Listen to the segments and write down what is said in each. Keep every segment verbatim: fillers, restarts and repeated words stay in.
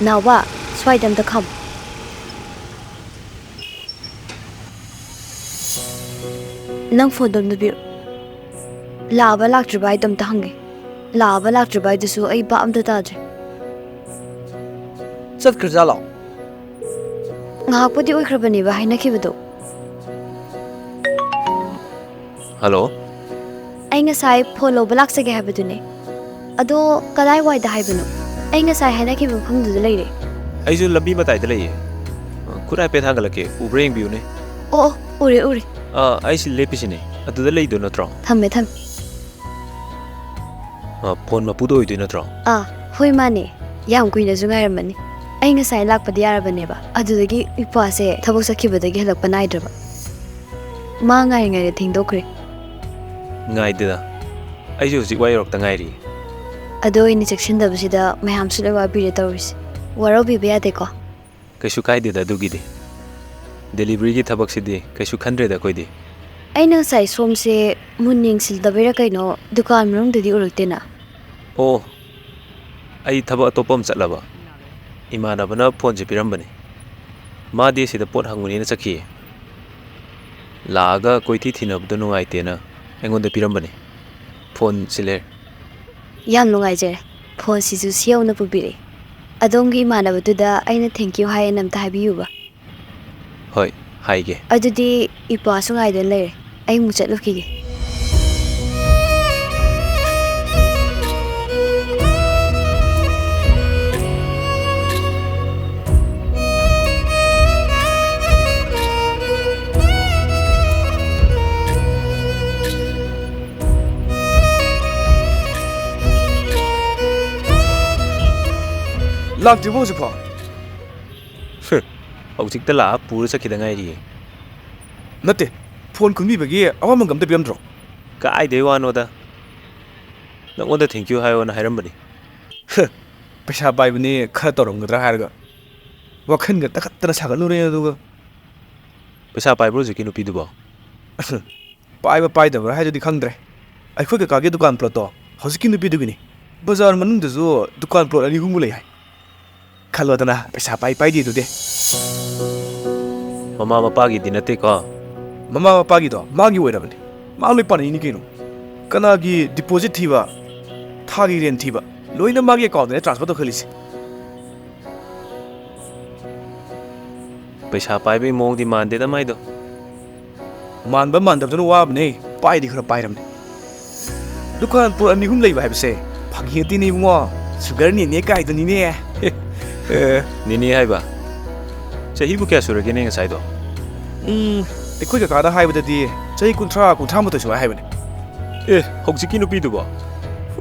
ꯅꯥꯎꯕ, ꯁ꯭ꯋꯥꯏꯗ ꯑꯝꯇ ꯈꯥꯝꯃꯨ꯫ ꯅꯪ ꯐꯣꯟꯗꯣ ꯑꯝꯇ ꯄꯤꯔꯛꯑꯣ꯫ ꯂꯥꯛꯑꯕ ꯂꯥꯛꯇ꯭ꯔꯤꯕ ꯍꯥꯏꯗꯣ ꯑꯝꯇ ꯍꯪꯒꯦ꯫ ꯂꯥꯛꯑꯕ ꯂꯥꯛꯇ꯭ꯔꯤꯕ ꯍꯥꯏꯗꯨꯁꯨ ꯑꯩ ꯚꯥꯞ ꯑꯝꯇ ꯇꯥꯗ꯭ꯔꯦ꯫ ꯆꯠꯈ꯭ꯔꯖꯥꯠꯂꯣ? ꯉꯥꯏꯍꯥꯛꯄꯨꯗꯤ ꯑꯣꯏꯈ꯭ꯔꯕꯅꯦꯕ ꯍꯥꯏꯅꯈꯤꯕꯗꯣ꯫ ꯍꯜꯂꯣ꯫ ꯑꯩ ꯉꯁꯥꯏ ꯐꯣꯟ ꯂꯧꯕ ꯂꯥꯛꯆꯒꯦ ꯍꯥꯏꯕꯗꯨꯅꯦ꯫ ꯑꯗꯣ ꯀꯗꯥꯏꯋꯥꯏꯗ ꯍꯥꯏꯕꯅꯣ? ꯑꯩ ꯉꯁꯥꯏ ꯍꯥꯏꯅꯈꯤꯕ ꯃꯐꯝꯗꯨꯗ ꯂꯩꯔꯦ꯫ ꯑꯩꯁꯨ ꯂꯝꯕꯤ ꯃꯇꯥꯏꯗ ꯂꯩꯌꯦ꯫ ꯈꯨꯠ ꯍꯥꯏꯐꯦꯠ ꯊꯥꯡꯒꯠꯂꯛꯀꯦ, ꯎꯕ꯭ꯔꯥ ꯌꯦꯡꯕꯤꯌꯨꯅꯦ꯫ ꯑꯣ, ꯑꯣ, ꯎꯔꯦ, ꯎꯔꯦ꯫ ꯑꯥ, ꯑꯩ ꯁꯤ ꯂꯦꯞꯄꯤꯁꯤꯅꯦ꯫ ꯑꯗꯨꯗ ꯂꯩꯗꯣ ꯅꯠꯇ꯭ꯔꯣ? ꯊꯝꯃꯦ, ꯊꯝꯃꯦ꯫ ꯑꯥ, ꯐꯣꯟ ꯃꯄꯨꯗꯣ ꯑꯣꯏꯗꯣꯏ ꯅꯠꯇ꯭ꯔꯣ? ꯑꯥ, ꯍꯣꯏ, ꯃꯥꯅꯦ꯫ ꯌꯥꯝ ꯀꯨꯏꯅꯁꯨ ꯉꯥꯏꯔꯝꯃꯅꯤ꯫ ꯑꯩ ꯉꯁꯥꯏ ꯂꯥꯛꯄꯗꯤ ꯌꯥꯔꯕꯅꯦꯕ꯫ ꯑꯗꯨꯗꯒꯤ ꯏꯄ꯭ꯋꯥꯁꯦ ꯊꯕꯛ ꯆꯠꯈꯤꯕꯗꯒꯤ ꯍꯜꯂꯛꯄ ꯅꯥꯏꯗ꯭ꯔꯕ꯫ ꯃꯥ ꯉꯥꯏꯔꯤꯉꯩꯗ ꯊꯦꯡꯗꯣꯛꯈ꯭ꯔꯦ꯫ ꯉꯥꯏꯗꯦꯗ꯫ ꯑꯩꯁꯨ ꯍꯧꯖꯤꯛ ꯋꯥ ꯌꯧꯔꯛꯇ ꯉꯥꯏꯔꯤ꯫ ꯑꯗꯣ ꯑꯩꯅ ꯆꯦꯛꯁꯤꯟꯗꯕꯁꯤꯗ ꯃꯌꯥꯝꯁꯨ ꯂꯣꯏ ꯋꯥꯕꯤꯔꯦ ꯇꯧꯔꯤꯁꯦ꯫ ꯋꯥꯔꯧꯕꯤꯕ ꯌꯥꯗꯦꯀꯣ꯫ ꯀꯩꯁꯨ ꯀꯥꯏꯗꯦꯗ ꯑꯗꯨꯒꯤꯗꯤ꯫ ꯗꯦꯂꯤꯚꯔꯤꯒꯤ ꯊꯕꯛꯁꯤꯗꯤ ꯀꯩꯁꯨ ꯈꯟꯗ꯭ꯔꯦꯗ ꯑꯩꯈꯣꯏꯗꯤ꯫ ꯑꯩꯅ ꯉꯁꯥꯏ ꯁꯣꯝꯁꯦ ꯃꯨꯟꯅ ꯌꯦꯡꯁꯤꯜꯗꯕꯩꯔꯥ ꯀꯩꯅꯣ ꯗꯨꯀꯥꯟ ꯃꯅꯨꯡꯗꯗꯤ ꯎꯔꯛꯇꯦꯅ꯫ ꯑꯣ, ꯑꯩ ꯊꯕꯛ ꯑꯇꯣꯞꯄ ꯑꯃ ꯆꯠꯂꯕ꯫ ꯏꯃꯥꯟꯅꯕꯅ ꯐꯣꯟꯁꯦ ꯄꯤꯔꯝꯕꯅꯤ꯫ ꯃꯥꯗꯤ ꯑꯁꯤꯗ ꯄꯣꯠ ꯍꯪꯉꯨꯅꯦꯅ ꯆꯠꯈꯤꯌꯦ꯫ ꯂꯥꯛꯑꯒ ꯀꯣꯏꯊꯤ ꯊꯤꯅꯕꯗꯣ ꯅꯨꯡꯉꯥꯏꯇꯦꯅ ꯑꯩꯉꯣꯟꯗ ꯄꯤꯔꯝꯕꯅꯤ꯫ ꯐꯣꯟ ꯁꯤ ꯂꯩꯔꯦ꯫ ꯌꯥꯝ ꯅꯨꯡꯉꯥꯏꯖꯔꯦ꯫ ꯐꯣꯟꯁꯤꯁꯨ ꯁꯤ ꯌꯧꯅ ꯄꯨꯕꯤꯔꯛꯏ꯫ ꯑꯗꯣꯝꯒꯤ ꯏꯃꯥꯟꯅꯕꯗꯨꯗ ꯑꯩꯅ thank you ꯍꯥꯏꯌꯦꯅ ꯑꯝꯇ ꯍꯥꯏꯕꯤꯌꯨꯕ꯫ ꯍꯣꯏ, ꯍꯥꯏꯒꯦ꯫ ꯑꯗꯨꯗꯤ ꯏꯄ꯭ꯋꯥꯁꯨ ꯉꯥꯏꯗꯨꯅ ꯂꯩꯔꯦ꯫ ꯑꯩ ꯑꯃꯨꯛ ꯆꯠꯂꯨꯈꯤꯒꯦ꯫ ꯂꯥꯛꯇ꯭ꯔꯤꯕꯣ ꯍꯧꯖꯤꯛꯐꯥꯎ? ꯍꯨꯝ, ꯍꯧꯖꯤꯛꯇ ꯂꯥꯛꯑ ꯄꯨꯔ ꯆꯠꯈꯤꯗ ꯉꯥꯏꯔꯤꯌꯦ꯫ ꯅꯠꯇꯦ, ꯐꯣꯟ ꯈꯨꯟꯕꯤꯕꯒꯤ ꯑꯋꯥꯃꯟꯒ ꯑꯝꯇ ꯄꯤꯔꯝꯗ꯭ꯔꯣ? ꯀꯥꯏꯗꯩ ꯋꯥꯅꯣꯗ? ꯅꯉꯣꯟꯗ thank you ꯍꯥꯏꯌꯣꯅ ꯍꯥꯏꯔꯝꯕꯅꯤ꯫ ꯍ, ꯄꯩꯁꯥ ꯄꯥꯏꯕꯅꯦ ꯈꯔ ꯇꯧꯔꯝꯒꯗ꯭ꯔꯥ ꯍꯥꯏꯔꯒ ꯋꯥꯈꯜꯒ ꯇꯥꯈꯠꯇꯅ ꯁꯥꯒꯠꯂꯨꯔꯦ ꯑꯗꯨꯒ꯫ ꯄꯩꯁꯥ ꯄꯥꯏꯕ꯭ꯔꯣ ꯍꯧꯖꯤꯛꯀꯤ ꯅꯨꯄꯤꯗꯨꯕꯣ? ꯄꯥꯏꯕ ꯄꯥꯏꯗꯕ꯭ꯔꯥ ꯍꯥꯏꯗꯨꯗꯤ ꯈꯪꯗ꯭ꯔꯦ꯫ ꯑꯩꯈꯣꯏ ꯀꯀꯥꯒꯤ ꯗꯨꯀꯥꯟ plot ꯇꯣ ꯍꯧꯖꯤꯛꯀꯤ ꯅꯨꯄꯤꯗꯨꯒꯤꯅꯤ꯫ ꯕꯖꯥꯔ ꯃꯅꯨꯡꯗꯁꯨ ꯗꯨꯀꯥꯟ plot ꯑꯅꯤ ꯑꯍꯨꯝꯒ ꯂꯩ ꯍꯥꯏ꯫ ꯈꯜꯂꯣꯗꯅ, ꯄꯩꯁꯥ ꯄꯥꯏ ꯄꯥꯏꯗꯦꯗꯨꯗꯤ꯫ ꯃꯃꯥ ꯃꯄꯥꯒꯤꯗꯤ ꯅꯠꯇꯦꯀꯣ? ꯃꯃꯥ ꯃꯄꯥꯒꯤꯗꯣ ꯃꯥꯒꯤ ꯑꯣꯏꯔꯕꯅꯤ꯫ ꯃꯥ ꯂꯣꯏ ꯄꯥꯅꯩꯅꯤ ꯀꯩꯅꯣ꯫ ꯀꯅꯥꯒꯤ deposit ꯊꯤꯕ, ꯊꯥꯒꯤ rent ꯊꯤꯕ, ꯂꯣꯏꯅ ꯃꯥꯒꯤ account ꯇꯅꯦ transfer ꯇꯧꯈꯠꯂꯤꯁꯦ꯫ ꯄꯩꯁꯥ ꯄꯥꯏꯕꯩ ꯃꯑꯣꯡꯗꯤ ꯃꯥꯟꯗꯦꯗ ꯃꯥꯏꯗꯣ꯫ ꯃꯥꯟꯕ ꯃꯥꯟꯗꯕꯗꯨꯅ ꯋꯥꯕꯅꯦ, ꯄꯥꯏꯗꯤ ꯈꯔ ꯄꯥꯏꯔꯕꯅꯦ꯫ ꯗꯨꯀꯥꯟ ꯄꯣꯠ ꯑꯅꯤ ꯑꯍꯨꯝ ꯂꯩꯕ ꯍꯥꯏꯕꯁꯦ ꯐꯥꯒꯤ ꯅꯠꯇꯦꯅꯦ ꯏꯕꯨꯡꯉꯣ, sugar ꯅꯦꯅꯦ ꯀꯥꯏꯗꯨꯅꯤꯅꯦ꯫ ꯑꯦ, ꯅꯦꯅꯦ ꯍꯥꯏꯕ? ꯆꯍꯤꯕꯨ ꯀꯌꯥ ꯁꯨꯔꯒꯦꯅꯦ ꯉꯁꯥꯏꯗꯣ? ꯎꯝ, ꯑꯩꯈꯣꯏ ꯀꯀꯥꯅ ꯍꯥꯏꯕꯗꯗꯤ ꯆꯍꯤ ꯀꯨꯟꯊ꯭ꯔꯥ, ꯀꯨꯟꯊ꯭ꯔꯥ ꯃꯥꯊꯣꯏ ꯁꯨꯃꯥꯏ ꯍꯥꯏꯕꯅꯦ꯫ ꯑꯦ, ꯍꯧꯖꯤꯛꯀꯤ ꯅꯨꯄꯤꯗꯨꯕꯣ?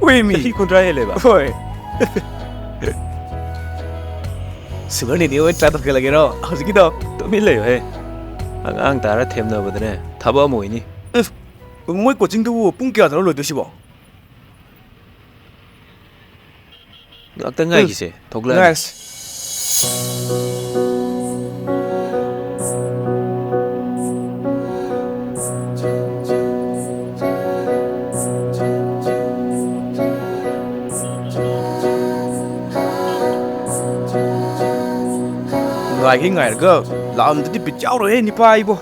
ꯍꯣꯏꯃꯤ꯫ ꯆꯍꯤ ꯀꯨꯟꯊ꯭ꯔꯥ ꯍꯦꯜꯂꯦꯕ? ꯍꯣꯏ꯫ Sugar ꯅꯦꯅꯦ ꯑꯣꯏꯅ try ꯇꯧꯁꯜꯂꯒꯦꯔꯣ ꯍꯧꯖꯤꯛꯀꯤꯗꯣ? ꯇꯨꯃꯤꯟ ꯂꯩꯌꯨꯍꯦ꯫ ꯑꯉꯥꯡ ꯇꯥꯔ ꯊꯦꯝꯅꯕꯗꯅꯦ ꯊꯕꯛ ꯑꯃ ꯑꯣꯏꯅꯤ꯫ ꯎꯝ, ꯃꯣꯏ coaching ꯗꯨꯕꯨ ꯄꯨꯡ ꯀꯌꯥꯗꯅꯣ ꯂꯣꯏꯗꯣꯏꯁꯤꯕꯣ? ꯉꯥꯛꯇ ꯉꯥꯏꯈꯤꯁꯦ, ꯊꯣꯛꯂꯛꯑꯅꯤ꯫ ꯉꯥꯏꯁꯤ꯫ ꯉꯥꯏꯒꯩ ꯉꯥꯏꯔꯒ ꯂꯥꯛꯑꯝꯗꯗꯤ ꯕꯤꯠ ꯌꯥꯎꯔꯣꯏꯍꯦ, ꯅꯤꯄꯥ ꯑꯩꯕꯣ꯫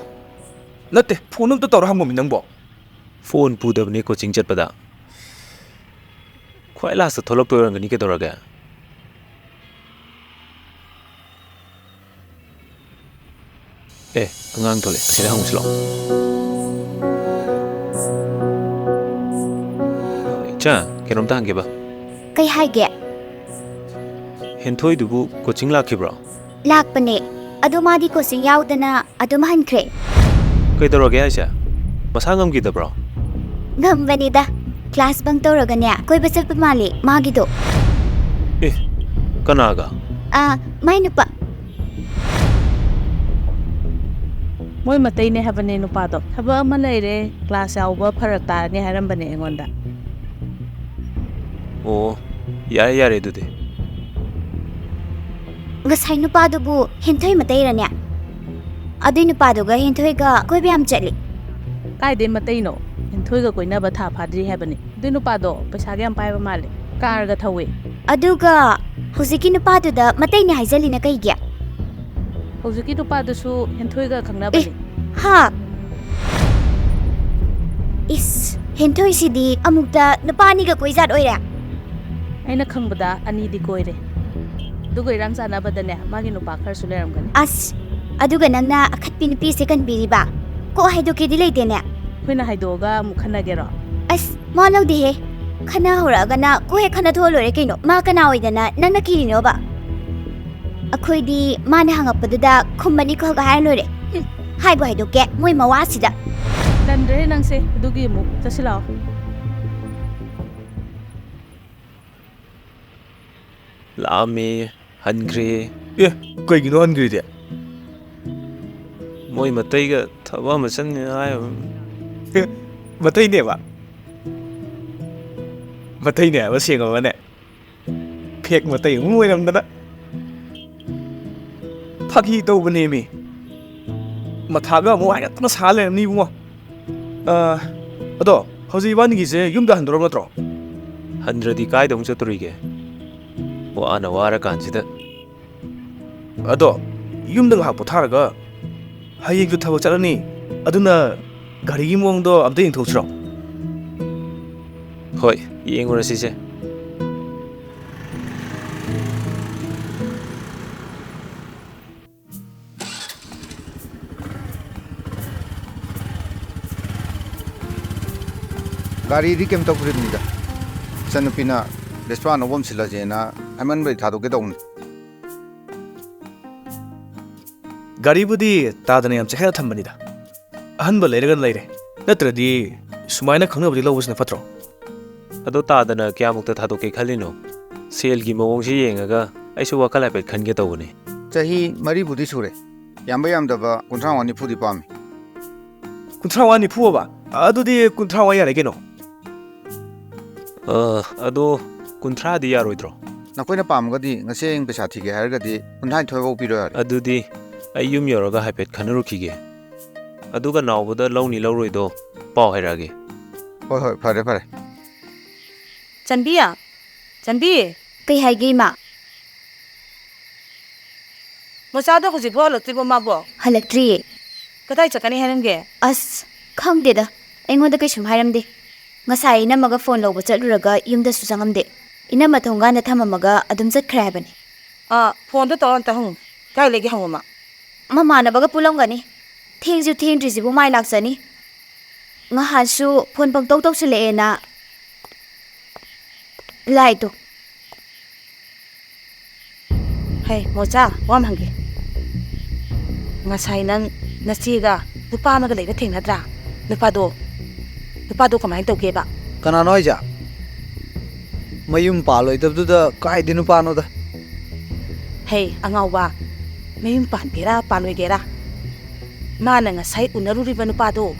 ꯅꯠꯇꯦ, phone ꯑꯝꯇ ꯇꯧꯔ ꯍꯪꯉꯣꯃꯤ ꯅꯪꯕꯣ꯫ Phone ꯄꯨꯗꯕꯅꯦ coaching ꯆꯠꯄꯗ꯫ ꯈ꯭ꯋꯥꯏ last ꯊꯣꯛꯂꯛꯇꯣꯏ ꯑꯣꯏꯔꯝꯒꯅꯤ, ꯀꯩꯗꯧꯔꯒꯦ? ꯑꯦ, ꯑꯉꯥꯡ ꯊꯣꯛꯂꯛꯑꯦ, ꯑꯁꯤꯗ ꯍꯪꯉꯨꯁꯤ ꯂꯥꯛꯑꯣ꯫ ꯏꯆꯥ, ꯀꯩꯅꯣꯝꯇ ꯍꯪꯒꯦꯕ꯫ ꯀꯩ ꯍꯥꯏꯒꯦ? ꯍꯦꯟꯊꯣꯏꯗꯨꯕꯨ coaching ꯂꯥꯛꯈꯤꯕ꯭ꯔꯣ? ꯂꯥꯛꯄꯅꯦ꯫ ꯑꯗꯣ ꯃꯥꯗꯤ coaching ꯌꯥꯎꯗꯅ ꯑꯗꯨꯝ ꯍꯟꯈ꯭ꯔꯦ꯫ ꯀꯩꯗꯧꯔꯒꯦ ꯍꯥꯏꯁꯦ? ꯃꯁꯥ ꯉꯝꯈꯤꯗꯕ꯭ꯔꯣ? ꯉꯝꯕꯅꯤꯗ꯫ Class bunk ꯇꯧꯔꯒꯅꯦ, ꯀꯣꯏꯕ ꯆꯠꯄ ꯃꯥꯜꯂꯦ ꯃꯥꯒꯤꯗꯣ꯫ ꯑꯦ, ꯀꯅꯥꯒ? ꯑꯥ, ꯃꯥꯏ ꯅꯨꯄꯥ꯫ ꯃꯣꯏ ꯃꯇꯩꯅꯦ ꯍꯥꯏꯕꯅꯦ ꯅꯨꯄꯥꯗꯣ꯫ ꯊꯕꯛ ꯑꯃ ꯂꯩꯔꯦ, class ꯌꯥꯎꯕ ꯐꯔꯛ ꯇꯥꯔꯅꯤ ꯍꯥꯏꯔꯝꯕꯅꯦ ꯑꯩꯉꯣꯟꯗ꯫ ꯑꯣ, ꯌꯥꯔꯦ, ꯌꯥꯔꯦ ꯑꯗꯨꯗꯤ꯫ ꯉꯁꯥꯏ ꯅꯨꯄꯥꯗꯨꯕꯨ ꯍꯦꯟꯊꯣꯏ ꯃꯇꯩꯔꯅꯦ? ꯑꯗꯨꯏ ꯅꯨꯄꯥꯗꯨꯒ ꯍꯦꯟꯊꯣꯏꯒ ꯀꯣꯏꯕ ꯌꯥꯝ ꯆꯠꯂꯤ꯫ ꯀꯥꯏꯗꯩ ꯃꯇꯩꯅꯣ? ꯍꯦꯟꯊꯣꯏꯒ ꯀꯣꯏꯅꯕ ꯊꯥ ꯐꯥꯗ꯭ꯔꯤ ꯍꯥꯏꯕꯅꯤ꯫ ꯑꯗꯨꯏ ꯅꯨꯄꯥꯗꯣ ꯄꯩꯁꯥꯒ ꯌꯥꯝ ꯄꯥꯏꯕ ꯃꯥꯜꯂꯦ, car ꯒ ꯊꯧꯋꯦ꯫ ꯑꯗꯨꯒ ꯍꯧꯖꯤꯛꯀꯤ ꯅꯨꯄꯥꯗꯨꯗ ꯃꯇꯩꯅꯦ ꯍꯥꯏꯖꯜꯂꯤꯅ ꯀꯩꯒꯤ? ꯍꯧꯖꯤꯛꯀꯤ ꯅꯨꯄꯥꯗꯨꯁꯨ ꯍꯦꯟꯊꯣꯏꯒ ꯈꯪꯅꯕꯅꯤ꯫ ꯑꯦ, ꯍꯥ? ꯏꯁ, ꯍꯦꯟꯊꯣꯏꯁꯤꯗꯤ ꯑꯃꯨꯛꯇ ꯅꯨꯄꯥ ꯑꯅꯤꯒ ꯀꯣꯏꯖꯥꯠ ꯑꯣꯏꯔꯦ꯫ ꯑꯩꯅ ꯈꯪꯕꯗ ꯑꯅꯤꯗꯤ ꯀꯣꯏꯔꯦ꯫ ꯑꯗꯨꯒ ꯏꯔꯥꯡ ꯆꯥꯟꯅꯕꯗꯅꯦ, ꯃꯥꯒꯤ ꯅꯨꯄꯥ ꯈꯔꯁꯨ ꯂꯩꯔꯝꯒꯅꯤ꯫ ꯑꯁ, ꯑꯗꯨꯒ ꯅꯪꯅ ꯑꯈꯠꯄꯤ ꯅꯨꯄꯤꯁꯦ ꯀꯟꯕꯤꯔꯤꯕ? ꯀꯣꯛ ꯍꯥꯏꯗꯣꯛꯀꯦꯗꯤ ꯂꯩꯇꯦꯅꯦ꯫ ꯑꯩꯈꯣꯏꯅ ꯍꯥꯏꯗꯣꯛꯑꯒ ꯑꯃꯨꯛ ꯈꯟꯅꯒꯦꯔꯣ? ꯑꯁ, ꯃꯥ ꯂꯧꯗꯦꯍꯦ꯫ ꯈꯟꯅ ꯍꯧꯔꯛꯑꯒꯅ ꯀꯣꯛ ꯍꯦꯛ ꯈꯟꯅ ꯊꯣꯛꯑ ꯂꯣꯏꯔꯦ ꯀꯩꯅꯣ꯫ ꯃꯥ ꯀꯅꯥ ꯑꯣꯏꯗꯅ ꯅꯪꯅ ꯀꯤꯔꯤꯅꯣꯕ? ꯑꯩꯈꯣꯏꯗꯤ ꯃꯥꯅ ꯍꯪꯉꯛꯄꯗꯨꯗ ꯈꯨꯝꯕꯅꯤ ꯈꯛ ꯍꯥꯏꯔ ꯂꯣꯏꯔꯦ꯫ ꯍꯨꯝ, ꯍꯥꯏꯕꯨ ꯍꯥꯏꯗꯣꯛꯀꯦ, ꯃꯣꯏ ꯃꯋꯥꯁꯤꯗ꯫ ꯇꯟꯗ꯭ꯔꯦꯍꯦ ꯅꯪꯁꯦ, ꯑꯗꯨꯒꯤ ꯑꯃꯨꯛ꯫ ꯆꯠꯁꯤ ꯂꯥꯛꯑꯣ꯫ ꯂꯥꯛꯑꯝꯃꯦ, ꯍꯟꯈ꯭ꯔꯦ꯫ ꯑꯦ, ꯀꯩꯒꯤꯅꯣ ꯍꯟꯈ꯭ꯔꯤꯗꯤ? ꯃꯣꯏ ꯃꯇꯩꯒ ꯊꯕꯛ ꯑꯃ ꯆꯠꯅꯤ ꯍꯥꯏ꯫ ꯑꯦ, ꯃꯇꯩꯅꯦꯕ? ꯃꯇꯩꯅꯦ ꯍꯥꯏꯕ ꯁꯦꯡꯉꯕꯅꯦ? ꯐꯦꯛ ꯃꯇꯩ ꯑꯃꯨꯛ ꯑꯣꯏꯔꯝꯗꯅ꯫ ꯐꯥꯒꯤ ꯇꯧꯕꯅꯦꯃꯤ꯫ ꯃꯊꯥꯒ ꯑꯃꯨꯛ ꯍꯥꯏꯒꯠꯇꯅ ꯁꯥ ꯂꯩꯔꯝꯅꯤ ꯏꯕꯨꯡꯉꯣ꯫ ꯑ, ꯑꯗꯣ, ꯍꯧꯖꯤꯛ ꯏꯕꯥꯅꯤꯒꯤꯁꯦ ꯌꯨꯝꯗ ꯍꯟꯗꯣꯔꯕ ꯅꯠꯇ꯭ꯔꯣ? ꯍꯟꯗ꯭ꯔꯗꯤ ꯀꯥꯏꯗ ꯑꯃꯨꯛ ꯆꯠꯇꯣꯔꯤꯒꯦ? ꯋꯥꯅ ꯋꯥꯔꯀꯥꯟꯁꯤꯗ꯫ ꯑꯗꯣ, ꯌꯨꯝꯗ ꯉꯥꯏꯍꯥꯛ ꯄꯣꯊꯥꯔꯒ ꯍꯌꯦꯡꯁꯨ ꯊꯕꯛ ꯆꯠꯂꯅꯤ꯫ ꯑꯗꯨꯅ ꯒꯥꯔꯤꯒꯤ ꯃꯑꯣꯡꯗꯣ ꯑꯝꯇ ꯌꯦꯡꯊꯣꯛꯁꯤꯔꯣ? ꯍꯣꯏ, ꯌꯦꯡꯉꯨꯔꯁꯤꯁꯦ꯫ ꯒꯥꯔꯤꯗꯤ ꯀꯩꯝ ꯇꯧꯗ꯭ꯔꯤꯕꯅꯤꯗ꯫ ꯏꯆꯟꯅꯨꯄꯤꯅ restaurant ꯑꯅꯧꯕ ꯑꯃ ꯁꯤꯜꯂꯁꯦꯅ ꯍꯥꯏꯃꯟꯕꯗꯤ ꯊꯥꯗꯣꯛꯀꯦ ꯇꯧꯕꯅꯤ꯫ ꯒꯥꯔꯤꯕꯨꯗꯤ ꯇꯥꯗꯅ ꯌꯥꯝ ꯆꯦꯛꯁꯤꯟꯅ ꯊꯝꯕꯅꯤꯗ꯫ ꯑꯍꯟꯕ ꯂꯩꯔꯒ ꯂꯩꯔꯦ꯫ ꯅꯠꯇ꯭ꯔꯗꯤ ꯁꯨꯃꯥꯏꯅ ꯈꯪꯅꯕꯗꯤ ꯂꯧꯕꯁꯤꯅ ꯐꯠꯇ꯭ꯔꯣ? ꯑꯗꯣ ꯇꯥꯗꯅ ꯀꯌꯥꯃꯨꯛꯇ ꯊꯥꯗꯣꯛꯀꯦ ꯈꯜꯂꯤꯅꯣ? ꯁꯦꯜꯒꯤ ꯃꯑꯣꯡꯁꯤ ꯌꯦꯡꯉꯒ ꯑꯩꯁꯨ ꯋꯥꯈꯜ ꯍꯥꯏꯐꯦꯠ ꯈꯟꯒꯦ ꯇꯧꯕꯅꯤ꯫ ꯆꯍꯤ ꯃꯔꯤꯕꯨꯗꯤ ꯁꯨꯔꯦ꯫ ꯌꯥꯝꯕ ꯌꯥꯝꯗꯕ ꯀꯨꯟꯊ꯭ꯔꯥ ꯃꯉꯥ ꯅꯤꯐꯨꯗꯤ ꯄꯥꯝꯃꯤ꯫ ꯀꯨꯟꯊ꯭ꯔꯥ ꯃꯉꯥ ꯅꯤꯐꯨ ꯑꯕ? ꯑꯗꯨꯗꯤ ꯀꯨꯟꯊ꯭ꯔꯥ ꯃꯉꯥ ꯌꯥꯔꯦ ꯀꯩꯅꯣ꯫ ꯑ, ꯑꯗꯣ ꯀꯨꯟꯊ꯭ꯔꯥꯗꯤ ꯌꯥꯔꯣꯏꯗ꯭ꯔꯣ? ꯅꯈꯣꯏꯅ ꯄꯥꯝꯃꯒꯗꯤ ꯉꯁꯤ ꯍꯌꯦꯡ ꯄꯩꯁꯥ ꯊꯤꯒꯦ ꯍꯥꯏꯔꯒꯗꯤ ꯀꯨꯟꯊ꯭ꯔꯥ ꯅꯤꯊꯣꯏ ꯐꯥꯎ ꯄꯤꯔꯣ ꯌꯥꯔꯦ꯫ ꯑꯗꯨꯗꯤ ꯑꯩ ꯌꯨꯝ ꯌꯧꯔꯒ ꯍꯥꯏꯐꯦꯠ ꯈꯟꯅꯔꯨꯈꯤꯒꯦ꯫ ꯑꯗꯨꯒ ꯅꯥꯎꯕꯗ ꯂꯧꯅꯤ ꯂꯧꯔꯣꯏꯗꯣ ꯄꯥꯎ ꯍꯥꯏꯔꯛꯑꯒꯦ꯫ ꯍꯣꯏ, ꯍꯣꯏ, ꯐꯔꯦ, ꯐꯔꯦ꯫ ꯆꯟꯕꯤ, ꯆꯟꯕꯤ꯫ ꯀꯩ ꯍꯥꯏꯒꯦ, ꯏꯃꯥ? ꯃꯣꯆꯥꯗꯣ ꯍꯧꯖꯤꯛꯐꯥꯎ ꯍꯜꯂꯛꯇ꯭ꯔꯤꯕꯣ ꯃꯥꯕꯣ? ꯍꯜꯂꯛꯇ꯭ꯔꯤꯌꯦ꯫ ꯀꯗꯥꯏ ꯆꯠꯀꯅꯤ ꯍꯥꯏꯔꯝꯒꯦ? ꯑꯁ, ꯈꯪꯗꯦꯗ꯫ ꯑꯩꯉꯣꯟꯗ ꯀꯩꯁꯨꯝ ꯍꯥꯏꯔꯝꯗꯦ꯫ ꯉꯁꯥꯏ ꯏꯅꯝꯃꯒ ꯐꯣꯟ ꯂꯧꯕ ꯆꯠꯂꯨꯔꯒ ꯌꯨꯝꯗꯁꯨ ꯆꯪꯉꯝꯗꯦ꯫ ꯏꯅꯝꯃ ꯊꯣꯡꯒꯥꯟꯗ ꯊꯝꯃꯝꯃꯒ ꯑꯗꯨꯝ ꯆꯠꯈ꯭ꯔꯦ ꯍꯥꯏꯕꯅꯤ꯫ ꯑꯥ, ꯐꯣꯟꯗꯣ ꯇꯧꯔ ꯑꯝꯇ ꯍꯪꯉꯨ꯫ ꯀꯥꯏ ꯂꯩꯒꯦ ꯍꯪꯉꯨ ꯃꯥ꯫ ꯃꯃꯥꯟꯅꯕꯒ ꯄꯨꯜꯂꯝꯒꯅꯤ꯫ ꯊꯦꯡꯁꯨ ꯊꯦꯡꯗ꯭ꯔꯤꯁꯤꯕꯨ ꯃꯥꯏ ꯂꯥꯛꯆꯅꯤ꯫ ꯉꯍꯥꯟꯁꯨ ꯐꯣꯟ ꯄꯪꯇꯧ ꯇꯧꯁꯤꯜꯂꯛꯑꯦꯅ꯫ ꯂꯥꯏꯗꯣ꯫ ꯍꯩ, ꯃꯣꯆꯥ, ꯋꯥ ꯑꯃ ꯍꯪꯒꯦ꯫ ꯉꯁꯥꯏ ꯅꯪ ꯅꯆꯦꯒ ꯅꯨꯄꯥ ꯑꯃꯒ ꯂꯩꯕ ꯊꯦꯡꯅꯗ꯭ꯔꯥ? ꯅꯨꯄꯥꯗꯣ, ꯅꯨꯄꯥꯗꯣ ꯀꯃꯥꯏꯅ ꯇꯧꯒꯦꯕ? ꯀꯅꯥꯅꯣ ꯍꯥꯏꯁꯦ? ꯃꯌꯨꯝ ꯄꯥꯜꯂꯣꯏꯗꯕꯗꯨꯗ ꯀꯥꯏꯗꯩ ꯅꯨꯄꯥꯅꯣꯗ? ꯍꯩ, ꯑꯉꯥꯎꯕ, ꯃꯌꯨꯝ ꯄꯥꯟꯒꯦꯔꯥ ꯄꯥꯜꯂꯣꯏꯒꯦꯔꯥ, ꯃꯥꯅ ꯉꯁꯥꯏ ꯎꯅꯔꯨꯔꯤꯕ ꯅꯨꯄꯥꯗꯣ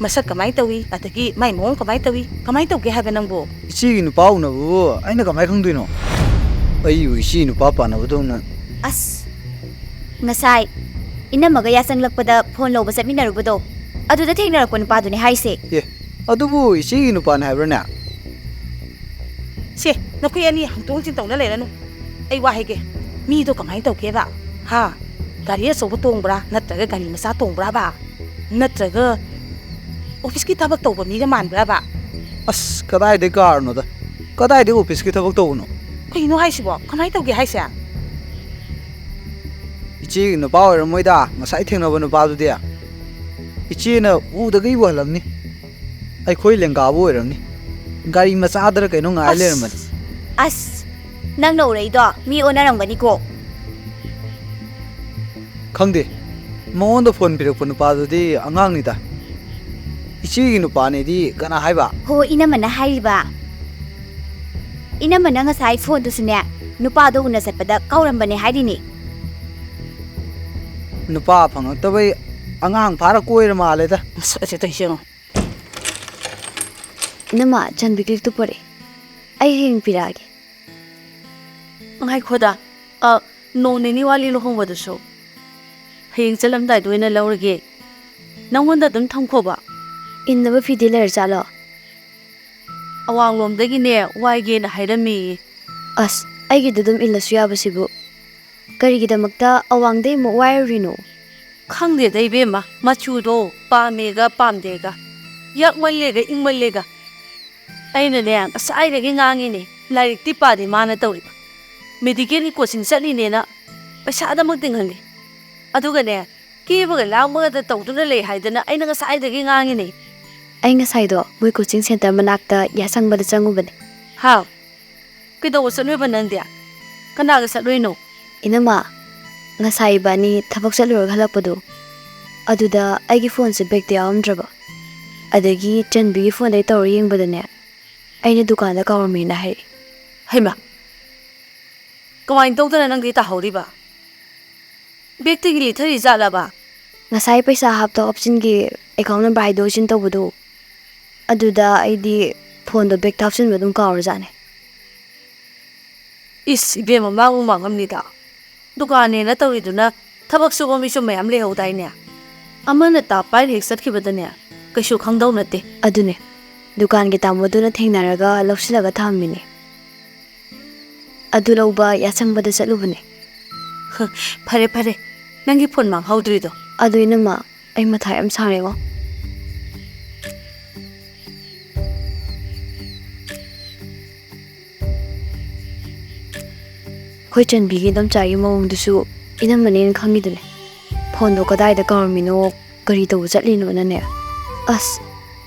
ꯃꯁꯛ ꯀꯃꯥꯏꯅ ꯇꯧꯏ, ꯑꯗꯒꯤ ꯃꯥꯏ ꯃꯑꯣꯡ ꯀꯃꯥꯏꯅ ꯇꯧꯏ, ꯀꯃꯥꯏꯅ ꯇꯧꯒꯦ ꯍꯥꯏꯕ ꯅꯪꯕꯨ? ꯏꯆꯦꯒꯤ ꯅꯨꯄꯥ ꯎꯅꯕꯕꯨ ꯑꯩꯅ ꯀꯃꯥꯏꯅ ꯈꯪꯗꯣꯏꯅꯣ? ꯑꯩꯕꯨ ꯏꯆꯦ ꯅꯨꯄꯥ ꯄꯥꯟꯅꯕꯗꯧꯅ꯫ ꯑꯁ, ꯉꯁꯥꯏ ꯏꯅꯝꯃꯒ ꯌꯥꯆꯪꯂꯛꯄꯗ ꯐꯣꯟ ꯂꯧꯕ ꯆꯠꯃꯤꯟꯅꯔꯨꯕꯗꯣ, ꯑꯗꯨꯗ ꯊꯦꯡꯅꯔꯛꯄ ꯅꯨꯄꯥꯗꯨꯅꯦ ꯍꯥꯏꯁꯦ꯫ ꯑꯦ, ꯑꯗꯨꯕꯨ ꯏꯆꯦꯒꯤ ꯅꯨꯄꯥꯅꯦ ꯍꯥꯏꯕ꯭ꯔꯅꯦ? ꯁꯦ, ꯅꯈꯣꯏ ꯑꯅꯤ ꯍꯪꯇꯣꯛ ꯍꯪꯖꯤꯟ ꯇꯧꯅ ꯂꯩꯔꯅꯨ꯫ ꯑꯩ ꯋꯥ ꯍꯥꯏꯒꯦ, ꯃꯤꯗꯣ ꯀꯃꯥꯏꯅ ꯇꯧꯒꯦꯕ? ꯍꯥ? ꯒꯥꯔꯤ ꯑꯆꯧꯕ ꯇꯣꯡꯕ꯭ꯔꯥ, ꯅꯠꯇ꯭ꯔꯒ ꯒꯥꯔꯤ ꯃꯆꯥ ꯇꯣꯡꯕ꯭ꯔꯥꯕ? ꯅꯠꯇ꯭ꯔꯒ ꯑꯣꯐꯤꯁꯀꯤ ꯊꯕꯛ ꯇꯧꯕ ꯃꯤꯒ ꯃꯥꯟꯕ꯭ꯔꯥꯕ? ꯑꯁ, ꯀꯗꯥꯏꯗꯩ ꯀꯥꯔꯅꯣꯗ? ꯀꯗꯥꯏꯗꯩ ꯑꯣꯐꯤꯁꯀꯤ ꯊꯕꯛ ꯇꯧꯕꯅꯣ? ꯀꯩꯅꯣ ꯍꯥꯏꯁꯤꯕꯣ? ꯀꯃꯥꯏꯅ ꯇꯧꯒꯦ ꯍꯥꯏꯁꯦ? ꯏꯆꯦꯒꯤ ꯅꯨꯄꯥ ꯑꯣꯏꯔꯝꯃꯣꯏꯗ, ꯉꯁꯥꯏ ꯊꯦꯡꯅꯕ ꯅꯨꯄꯥꯗꯨꯗꯤ꯫ ꯏꯆꯦꯅ ꯎꯗꯒꯩ ꯎꯍꯜꯂꯝꯅꯤ꯫ ꯑꯩꯈꯣꯏ ꯂꯦꯡꯒꯥꯕꯨ ꯑꯣꯏꯔꯝꯅꯤ꯫ ꯒꯥꯔꯤ ꯃꯆꯥꯗꯔ ꯀꯩꯅꯣ ꯉꯥꯏ ꯑꯁ, ꯂꯩꯔꯝꯃꯅꯤ꯫ ꯑꯁ, ꯅꯪꯅ ꯎꯔꯛꯏꯗꯣ ꯃꯤ ꯑꯣꯟꯅꯔꯝꯒꯅꯤꯀꯣ꯫ ꯈꯪꯗꯦ, ꯃꯉꯣꯟꯗ ꯐꯣꯟ ꯄꯤꯔꯛꯄ ꯅꯨꯄꯥꯗꯨꯗꯤ ꯑꯉꯥꯡꯅꯤꯗ꯫ ꯏꯆꯦꯒꯤ ꯅꯨꯄꯥꯅꯦꯗꯤ ꯀꯅꯥ ꯍꯥꯏꯕ? ꯍꯣ, ꯏꯅꯝꯃꯅ ꯍꯥꯏꯔꯤꯕ꯫ ꯏꯅꯝꯃꯅ ꯉꯁꯥꯏ ꯐꯣꯟꯗꯨꯁꯨꯅꯦ, ꯅꯨꯄꯥꯗꯣ ꯎꯅ ꯆꯠꯄꯗ ꯀꯥꯎꯔꯝꯕꯅꯦ ꯍꯥꯏꯔꯤꯅꯤ꯫ ꯅꯨꯄꯥ ꯐꯪꯉꯛꯇꯕꯩ ꯑꯉꯥꯡ ꯐꯥꯔ ꯀꯣꯏꯔ ꯃꯥꯜꯂꯦꯗ꯫ ꯃꯁꯛ ꯑꯁꯤ ꯇꯧꯏꯁꯦ ꯌꯦꯡꯉꯣ꯫ ꯏꯅꯝꯃ, ꯆꯟꯕꯤ ꯂꯤꯛꯇꯨ ꯄꯣꯔꯛꯑꯦ꯫ ꯑꯩ ꯍꯌꯦꯡ ꯄꯤꯔꯛꯑꯒꯦ꯫ ꯉꯥꯏꯈꯣꯗ, ꯑ, ꯅꯣꯡ ꯅꯤꯅꯤ ꯋꯥꯠꯂꯤ ꯂꯨꯍꯣꯡꯕꯗꯨꯁꯨ꯫ ꯍꯌꯦꯡ ꯆꯠꯂꯝꯗꯥꯏꯗ ꯑꯣꯏꯅ ꯂꯧꯔꯒꯦ꯫ ꯅꯪꯉꯣꯟꯗ ꯑꯗꯨꯝ ꯊꯝꯈꯣꯕ꯫ ꯏꯟꯅꯕ ꯐꯤꯗꯤ ꯂꯩꯔꯖꯥꯠꯂꯣ? ꯑꯋꯥꯡꯂꯣꯝꯗꯒꯤꯅꯦ ꯋꯥꯏꯒꯦꯅ ꯍꯥꯏꯔꯝꯃꯤꯌꯦ꯫ ꯑꯁ, ꯑꯩꯒꯤꯗ ꯑꯗꯨꯝ ꯏꯜꯂꯁꯨ ꯌꯥꯕꯁꯤꯕꯨ꯫ ꯀꯔꯤꯒꯤꯗꯃꯛꯇ ꯑꯋꯥꯡꯗꯩ ꯑꯃꯨꯛ ꯋꯥꯏꯔꯨꯔꯤꯅꯣ? ꯈꯪꯗꯦꯗ ꯏꯕꯦꯝꯃ, ꯃꯆꯨꯗꯣ ꯄꯥꯝꯃꯦꯒ ꯄꯥꯝꯗꯦꯒ, ꯌꯥꯛꯃꯜꯂꯦꯒ ꯏꯪꯃꯜꯂꯦꯒ꯫ ꯑꯩꯅꯅꯦ ꯉꯁꯥꯏꯗꯒꯤ ꯉꯥꯡꯉꯤꯅꯦ, ꯂꯥꯏꯔꯤꯛꯇꯤ ꯄꯥꯗꯦ ꯃꯥꯅ ꯇꯧꯔꯤꯕ꯫ ꯃꯦꯗꯤꯀꯦꯜꯒꯤ ꯀꯣꯆꯤꯡ ꯆꯠꯂꯤꯅꯦꯅ ꯄꯩꯁꯥꯗꯃꯛ ꯇꯤꯡꯍꯜꯂꯤ꯫ ꯑꯗꯨꯒꯅꯦ, ꯀꯦꯕꯒ ꯂꯥꯡꯕꯒꯗ ꯇꯧꯗꯨꯅ ꯂꯩ ꯍꯥꯏꯗꯅ ꯑꯩꯅ ꯉꯁꯥꯏꯗꯒꯤ ꯉꯥꯡꯉꯤꯅꯦ꯫ ꯑꯩ ꯉꯁꯥꯏꯗꯣ ꯃꯣꯏ ꯀꯣꯆꯤꯡ ꯁꯦꯟꯇꯔ ꯃꯅꯥꯛꯇ ꯌꯥꯁꯪꯕꯗ ꯆꯪꯉꯨꯕꯅꯦ꯫ ꯍꯥꯎ, ꯀꯩꯗꯧꯕ ꯆꯠꯂꯨꯏꯕ ꯅꯪꯗꯤ? ꯀꯅꯥꯒ ꯆꯠꯂꯨꯏꯅꯣ? ꯏꯅꯝꯃ, ꯉꯁꯥꯏ ꯏꯕꯥꯅꯤ ꯊꯕꯛ ꯆꯠꯂꯨꯔꯒ ꯍꯜꯂꯛꯄꯗꯣ, ꯑꯗꯨꯗ ꯑꯩꯒꯤ ꯐꯣꯟꯁꯦ ꯕꯦꯛꯇ ꯌꯥꯎꯔꯝꯗ꯭ꯔꯕ꯫ ꯑꯗꯒꯤ ꯆꯟꯕꯤꯒꯤ ꯐꯣꯟꯗꯩ ꯇꯧꯔ ꯌꯦꯡꯕꯗꯅꯦ, ꯑꯩꯅ ꯗꯨꯀꯥꯟꯗ ꯀꯥꯎꯔꯝꯃꯦꯅ ꯍꯥꯏꯔꯛꯑꯦ꯫ ꯍꯩꯃꯥ, ꯀꯃꯥꯏꯅ ꯇꯧꯗꯅ ꯅꯪꯗꯤ ꯇꯥꯍꯧꯔꯤꯕ? ꯕꯦꯛꯇꯒꯤ ꯂꯤꯠꯊꯔꯤ ꯖꯥꯠꯂꯕ? ꯉꯁꯥꯏ ꯄꯩꯁꯥ ꯍꯥꯞꯇꯣꯛ ꯍꯥꯞꯆꯤꯟꯒꯤ ꯑꯦꯀꯥꯎꯟ ꯅꯝꯕꯔ ꯍꯥꯏꯗꯣꯛ ꯍꯥꯏꯖꯤꯟ ꯇꯧꯕꯗꯣ, ꯑꯗꯨꯗ ꯑꯩꯗꯤ ꯐꯣꯟꯗꯣ ꯕꯦꯛꯇ ꯍꯥꯞꯆꯤꯟꯕ ꯑꯗꯨꯝ ꯀꯥꯎꯔꯖꯥꯠꯅꯦ꯫ ꯏꯁ ꯏꯕꯦꯝꯃ, ꯃꯥꯕꯨ ꯃꯥꯡꯉꯝꯅꯤꯗ꯫ ꯗꯨꯀꯥꯟꯅꯦꯅ ꯇꯧꯔꯤꯗꯨꯅ ꯊꯕꯛ ꯁꯨꯕ ꯃꯤꯁꯨ ꯃꯌꯥꯝ ꯂꯩꯍꯧꯗꯥꯏꯅꯦ? ꯑꯃꯅ ꯇꯥꯞ ꯄꯥꯏꯔ ꯍꯦꯛ ꯆꯠꯈꯤꯕꯗꯅꯦ, ꯀꯩꯁꯨ ꯈꯪꯗꯧ ꯅꯠꯇꯦ꯫ ꯑꯗꯨꯅꯦ, ꯗꯨꯀꯥꯟꯒꯤ ꯇꯥꯃꯣꯗꯨꯅ ꯊꯦꯡꯅꯔꯒ ꯂꯧꯁꯤꯜꯂꯒ ꯊꯝꯃꯤꯅꯦ꯫ ꯑꯗꯨ ꯂꯧꯕ ꯌꯥꯁꯪꯕꯗ ꯆꯠꯂꯨꯕꯅꯦ꯫ ꯐꯔꯦ ꯐꯔꯦ, ꯅꯪꯒꯤ ꯐꯣꯟ ꯃꯥꯡꯍꯧꯗ꯭ꯔꯤꯗꯣ꯫ ꯑꯗꯨ ꯏꯅꯝꯃ, ꯑꯩ ꯃꯊꯥ ꯌꯥꯝ ꯁꯥꯔꯦꯉꯣ꯫ ꯑꯩꯈꯣꯏ ꯆꯟꯕꯤꯒꯤ ꯏꯗꯣꯝꯆꯥꯒꯤ ꯃꯑꯣꯡꯗꯨꯁꯨ ꯏꯅꯝꯃꯅꯦꯅ ꯈꯪꯉꯤꯗꯨꯅꯦ꯫ ꯐꯣꯟꯗꯣ ꯀꯗꯥꯏꯗ ꯀꯥꯎꯔꯝꯃꯤꯅꯣ, ꯀꯔꯤ ꯇꯧꯕ ꯆꯠꯂꯤꯅꯣꯅꯅꯦ꯫ ꯑꯁ,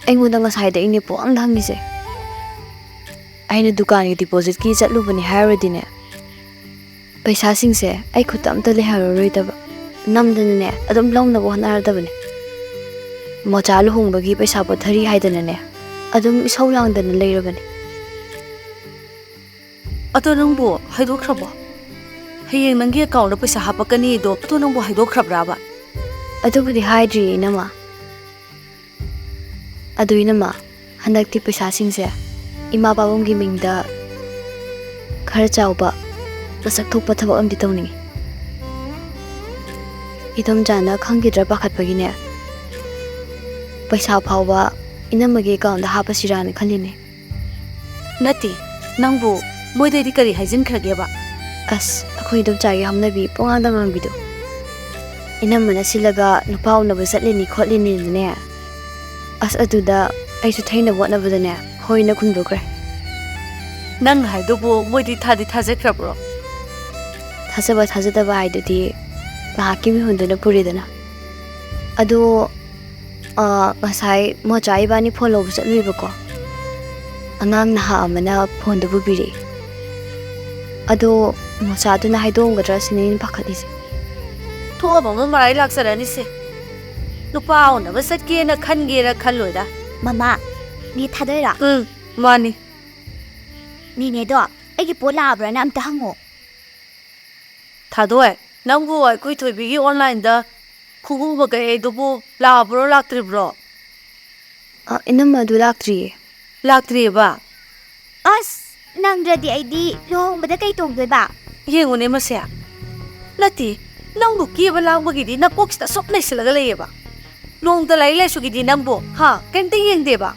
ꯑꯩꯉꯣꯟꯗ ꯉꯁꯥꯏꯗ ꯏꯅꯦ ꯄꯨꯡꯍꯪꯗ ꯍꯪꯉꯤꯁꯦ꯫ ꯑꯩꯅ ꯗꯨꯀꯥꯟꯒꯤ ꯗꯤꯄꯣꯖꯤꯠꯀꯤ ꯆꯠꯂꯨꯕꯅꯦ ꯍꯥꯏꯔꯨꯔꯗꯤꯅꯦ, ꯄꯩꯁꯥꯁꯤꯡꯁꯦ ꯑꯩ ꯈꯨꯠꯇ ꯑꯝꯇ ꯂꯩꯍꯧꯔꯔꯣꯏꯗꯕ꯫ ꯅꯝꯗꯅꯅꯦ ꯑꯗꯨꯝ ꯂꯧꯅꯕ ꯍꯣꯠꯅꯔꯗꯕꯅꯦ꯫ ꯃꯣꯆꯥ ꯂꯨꯍꯣꯡꯕꯒꯤ ꯄꯩꯁꯥ ꯄꯣꯠꯊꯔꯤ ꯍꯥꯏꯗꯅꯅꯦ ꯑꯗꯨꯝ ꯏꯁꯧ ꯂꯥꯡꯗꯅ ꯂꯩꯔꯕꯅꯦ꯫ ꯑꯗꯣ ꯅꯪꯕꯨ ꯍꯥꯏꯗꯣꯛꯈ꯭ꯔꯕꯣ? ꯍꯌꯦꯡ ꯅꯪꯒꯤ ꯑꯦꯀꯥꯎꯟꯗ ꯄꯩꯁꯥ ꯍꯥꯞꯄꯛꯀꯅꯤ ꯑꯗꯣ, ꯑꯗꯣ ꯅꯪꯕꯨ ꯍꯥꯏꯗꯣꯛꯈ꯭ꯔꯕ꯭ꯔꯥꯕ? ꯑꯗꯨꯕꯨꯗꯤ ꯍꯥꯏꯗ꯭ꯔꯤꯌꯦ ꯏꯅꯝꯃ꯫ ꯑꯗꯨ ꯏꯅꯝꯃ, ꯍꯟꯗꯛꯇꯤ ꯄꯩꯁꯥꯁꯤꯡꯁꯦ ꯏꯃꯥ ꯄꯥꯕꯨꯡꯒꯤ ꯃꯤꯡꯗ ꯈꯔ ꯆꯥꯎꯕ, ꯃꯁꯛ ꯊꯣꯛꯄ ꯊꯕꯛ ꯑꯃꯗꯤ ꯇꯧꯅꯤꯡꯉꯤ꯫ ꯏꯗꯣꯝꯆꯥꯅ ꯈꯪꯈꯤꯗ꯭ꯔꯥ ꯄꯥꯈꯠꯄꯒꯤꯅꯦ, ꯄꯩꯁꯥ ꯐꯥꯎꯕ ꯏꯅꯝꯃꯒꯤ ꯑꯦꯀꯥꯎꯟꯗ ꯍꯥꯞꯄꯁꯤꯔꯥꯅ ꯈꯜꯂꯤꯅꯦ꯫ ꯅꯠꯇꯦ, ꯅꯪꯕꯨ ꯃꯣꯏꯗꯩꯗꯤ ꯀꯔꯤ ꯍꯥꯏꯖꯤꯟꯈ꯭ꯔꯒꯦꯕ? ꯑꯁ, ꯑꯩꯈꯣꯏ ꯏꯗꯣꯝꯆꯥꯒꯤ ꯍꯧꯅꯕꯤ ꯄꯨꯡꯉꯥꯡꯗ ꯉꯥꯡꯕꯤꯗꯣ꯫ ꯏꯅꯝꯃꯅ ꯁꯤꯜꯂꯒ ꯅꯨꯄꯥ ꯎꯅꯕ ꯆꯠꯂꯤꯅꯤ ꯈꯣꯠꯂꯤꯅꯤꯅꯅꯦ꯫ ꯑꯁ, ꯑꯗꯨꯗ ꯑꯩꯁꯨ ꯊꯩꯅꯕ ꯍꯣꯠꯅꯕꯗꯅꯦ, ꯍꯣꯏꯅ ꯈꯨꯝꯗꯣꯛꯈ꯭ꯔꯦ꯫ ꯅꯪ ꯍꯥꯏꯗꯨꯕꯨ ꯃꯣꯏꯗꯤ ꯊꯥꯗꯤ ꯊꯥꯖꯈ꯭ꯔꯕ꯭ꯔꯣ? ꯊꯥꯖꯕ ꯊꯥꯖꯗꯕ ꯍꯥꯏꯗꯨꯗꯤ ꯉꯥꯏꯍꯥꯛꯀꯤ ꯃꯤꯍꯨꯟꯗꯨꯅ ꯄꯨꯔꯦꯗꯅ꯫ ꯑꯗꯣ, ꯑ, ꯉꯁꯥꯏ ꯃꯣꯆꯥ ꯏꯕꯥꯅꯤ ꯐꯣꯟ ꯂꯧꯕ ꯆꯠꯂꯨꯏꯕꯀꯣ꯫ ꯑꯉꯥꯡ ꯅꯍꯥ ꯑꯃꯅ ꯐꯣꯟꯗꯨ ꯄꯨꯕꯤꯔꯛꯏ꯫ ꯑꯗꯣ ꯃꯣꯆꯥꯗꯨꯅ ꯍꯥꯏꯗꯣꯛꯑꯝꯒꯗ꯭ꯔꯥ ꯁꯤꯅꯦ ꯑꯩꯅ ꯄꯥꯈꯠꯂꯤꯁꯦ꯫ ꯊꯣꯛꯑꯕ ꯑꯃ ꯃꯔꯥꯏ ꯂꯥꯛꯆꯔꯅꯤꯁꯦ꯫ ꯅꯨꯄꯥ ꯎꯅꯕ ꯆꯠꯀꯦꯅ ꯈꯟꯒꯦꯔ ꯈꯜꯂꯣꯏꯔ꯫ ꯃꯃꯥ, ꯅꯦ ꯊꯥꯗꯣꯏꯔꯣ? ꯎꯝ, ꯃꯥꯅꯤ꯫ ꯅꯦꯅꯦꯗꯣ ꯑꯩꯒꯤ ꯄꯣꯠ ꯂꯥꯛꯑꯕ꯭ꯔꯥꯅ ꯑꯝꯇ ꯍꯪꯉꯣ꯫ ꯊꯥꯗꯣꯏ, ꯅꯪꯕꯨ ꯑꯩꯈꯣꯏ ꯊꯣꯏꯕꯤꯒꯤ online-ꯗ ꯈꯣꯡꯎꯞ ꯑꯃ ꯀꯛꯑꯦ, ꯑꯗꯨꯕꯨ ꯂꯥꯛꯑꯕ꯭ꯔꯣ ꯂꯥꯛꯇ꯭ꯔꯤꯕ꯭ꯔꯣ? ꯑ, ꯏꯅꯝꯃ, ꯑꯗꯨ ꯂꯥꯛꯇ꯭ꯔꯤꯌꯦ꯫ ꯂꯥꯛꯇ꯭ꯔꯤꯑꯕ? ꯑꯁ, ꯅꯪꯗ꯭ꯔꯗꯤ ꯑꯩꯗꯤ ꯂꯨꯍꯣꯡꯕꯗ ꯀꯩ ꯇꯣꯡꯗꯣꯏꯕ? ꯌꯦꯡꯉꯨꯅꯦ ꯃꯁꯦ꯫ ꯅꯠꯇꯦ, ꯅꯪꯕꯨ ꯀꯦꯕ ꯂꯥꯡꯕꯒꯤꯗꯤ ꯅꯀꯣꯛꯁꯤꯗ ꯁꯨꯝ ꯂꯩꯁꯤꯜꯂꯒ ꯂꯩꯌꯦꯕ꯫ ꯅꯣꯡꯃꯇ ꯂꯥꯏꯔꯤꯛ ꯂꯥꯏꯁꯨꯒꯤꯗꯤ ꯅꯪꯕꯨ, ꯍꯥ, ꯀꯩꯝꯇ ꯌꯦꯡꯗꯦꯕ꯫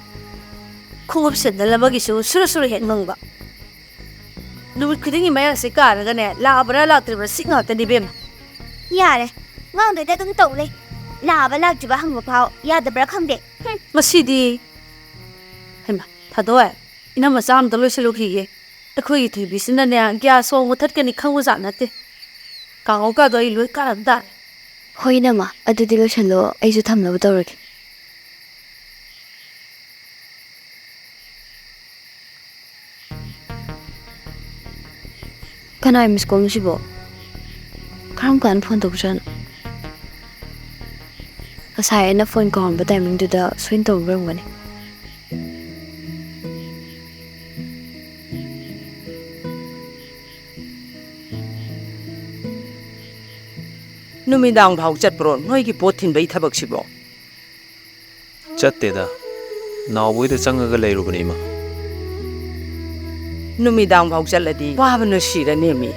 ꯈꯣꯡꯎꯞ ꯁꯦꯟꯗꯜ ꯑꯃꯒꯤꯁꯨ ꯁꯨꯔ ꯁꯨꯔ ꯍꯦꯛ ꯉꯪꯕ꯫ ꯅꯨꯃꯤꯠ ꯈꯨꯗꯤꯡꯒꯤ ꯃꯌꯥꯡꯁꯦ ꯀꯥꯔꯒꯅꯦ, ꯂꯥꯛꯑꯕ꯭ꯔꯥ ꯂꯥꯛꯇ꯭ꯔꯤꯕ꯭ꯔꯥ ꯁꯤ ꯉꯥꯛꯇꯅꯤ ꯏꯕꯦꯝꯃ꯫ ꯌꯥꯔꯦ, ꯉꯥꯡꯗꯣꯏꯗ ꯑꯗꯨꯝ ꯇꯧ ꯂꯩ꯫ ꯂꯥꯛꯑꯕ ꯂꯥꯛꯇ꯭ꯔꯤꯕ ꯍꯪꯕ ꯐꯥꯎ ꯌꯥꯗꯕ꯭ꯔꯥ ꯈꯪꯗꯦ꯫ ꯍꯨꯝ꯫ ꯃꯁꯤꯗꯤ꯫ ꯍꯩꯃꯥ, ꯊꯥꯗꯣꯏ, ꯏꯅꯝꯃ ꯆꯥ ꯑꯝꯇ ꯂꯣꯏꯁꯤꯜꯂꯨꯈꯤꯒꯦ꯫ ꯑꯩꯈꯣꯏꯒꯤ ꯊꯣꯏꯕꯤꯁꯤꯅꯅꯦ, gas ꯑꯃꯨꯛ ꯃꯨꯊꯠꯀꯅꯤ ꯈꯪꯕꯖꯥꯠ ꯅꯠꯇꯦ꯫ ꯀꯥꯡꯉꯧꯀꯥꯗꯣ ꯑꯩ ꯂꯣꯏ ꯀꯥꯔꯝ ꯇꯥꯔꯦ꯫ ꯍꯣꯏ ꯏꯅꯝꯃ, ꯑꯗꯨꯗꯤ ꯂꯣꯏꯁꯤꯜꯂꯣ, ꯑꯩꯁꯨ ꯊꯝꯅꯕ ꯇꯧꯔꯒꯦ꯫ ꯀꯅꯥꯏ miss call-ꯅꯣ ꯁꯤꯕꯣ? ꯀꯔꯝ ꯀꯥꯟꯗ phone ꯇꯧꯕꯖꯥꯠꯅꯣ? ꯉꯁꯥꯏ ꯑꯩꯅ phone ꯀꯧꯔꯝꯕ timing-ꯗꯨꯗ ꯁꯣꯏꯅ ꯇꯧꯕ ꯑꯣꯏꯔꯝꯒꯅꯤ꯫ ꯅꯨꯃꯤꯗꯥꯡ ꯐꯥꯎ ꯆꯠꯄ꯭ꯔꯣ ꯅꯣꯏꯒꯤ ꯄꯣꯠ ꯊꯤꯟꯕꯩ ꯊꯕꯛꯁꯤꯕꯣ? ꯆꯠꯇꯦꯗ꯫ ꯅꯥꯎꯕꯣꯏꯗ ꯆꯪꯉꯒ ꯂꯩꯔꯨꯕꯅꯦ, ꯏꯃꯥ꯫ ꯅꯨꯃꯤꯗꯥꯡ ꯐꯥꯎ ꯆꯠꯂꯗꯤ ꯋꯥꯕꯅ ꯁꯤꯔꯅꯦꯃꯤ꯫